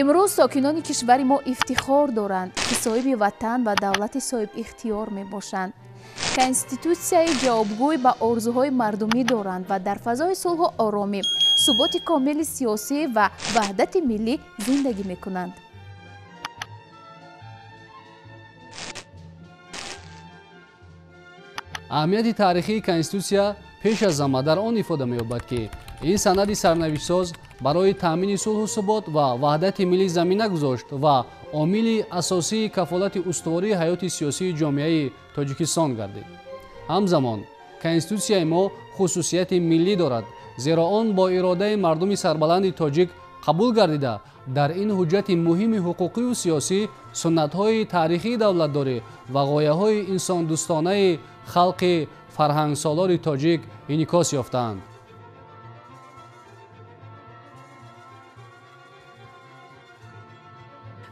Имрӯз сокинони кишвари мо ифтихор доранд, ки соҳиби ватан ва давлати соҳибихтиёр мебошанд. Конститутсияи ҷавобгӯй ба орзуҳои мардумӣ доранд ва дар фазои сулҳу оромӣ, суботи комили сиёсӣ ва ваҳдати миллӣ зиндагӣ мекунанд. Аҳамияти таърихии Конститутсия пеш аз ҳама дар он ифода меёбад, ки ин санади сарнавиштсоз барои таъмини сулҳу субот ва ваҳдати миллӣ замина гузошт ва омили асосии кафолати устувории ҳаёти сиёсии ҷомеаи Тоҷикистон гардид. Ҳамзамон Конститутсияи мо хусусияти миллӣ дорад, зеро он бо иродаи мардуми сарбаланди тоҷик қабул гардида, дар ин ҳуҷҷати муҳими ҳуқуқию сиёсӣ суннатҳои таърихии давлатдорӣ ва ғояҳои инсондӯстонаи халқи фарҳангсолори тоҷик инъикос ёфтаанд.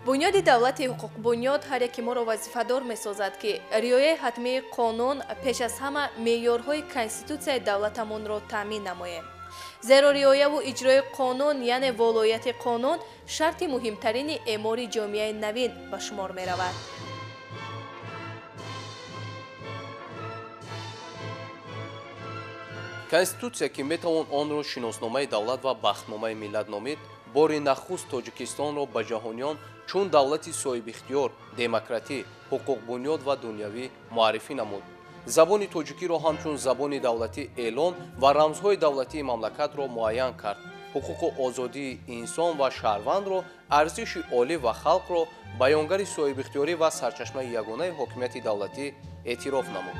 Бунёди давлати ҳуқуқбунёд ҳар яки моро вазифадор месозад, ки риояи ҳатмии қонун пеш аз ҳама меъёрҳои Конститутсияи давлатамонро таъмин намоем. Зеро риояву иҷрои қонун, яъне волояти қонун, шарти муҳимтарини эъмори ҷомеаи навин ба шумор меравад. Конститутсия, ки метавон онро шиносномаи давлат ва бахтномаи миллат номид, бори нахуст Тоҷикистонро ба ҷаҳониён чун давлати соҳибихтиёр, демократӣ, ҳуқуқбунёд ва дунявӣ муаррифӣ намуд. Забони тоҷикиро ҳамчун забони давлатӣ эълон ва рамзҳои давлатии мамлакатро муайян кард. Ҳуқуқу озодии инсон ва шаҳрвандро, арзиши олӣ ва халқро баёнгари соҳибихтиёрӣ ва сарчашмаи ягонаи ҳокимияти давлатӣ эътироф намуд.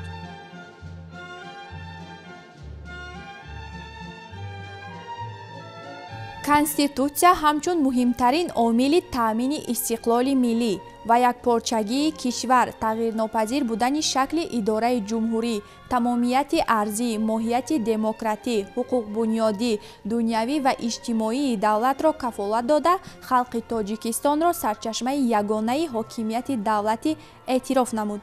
Конститутсия ҳамчун муҳимтарин омили таъмини истиқлоли миллӣ ва якпорчагии кишвар, тағйирнопазир будани шакли идораи ҷумҳурӣ, тамомияти арзӣ, моҳияти демократӣ, ҳуқуқбунёдӣ, дунявӣ ва иҷтимоии давлатро кафолат дода, халқи Тоҷикистонро сарчашмаи ягонаи ҳокимияти давлатӣ эътироф намуд.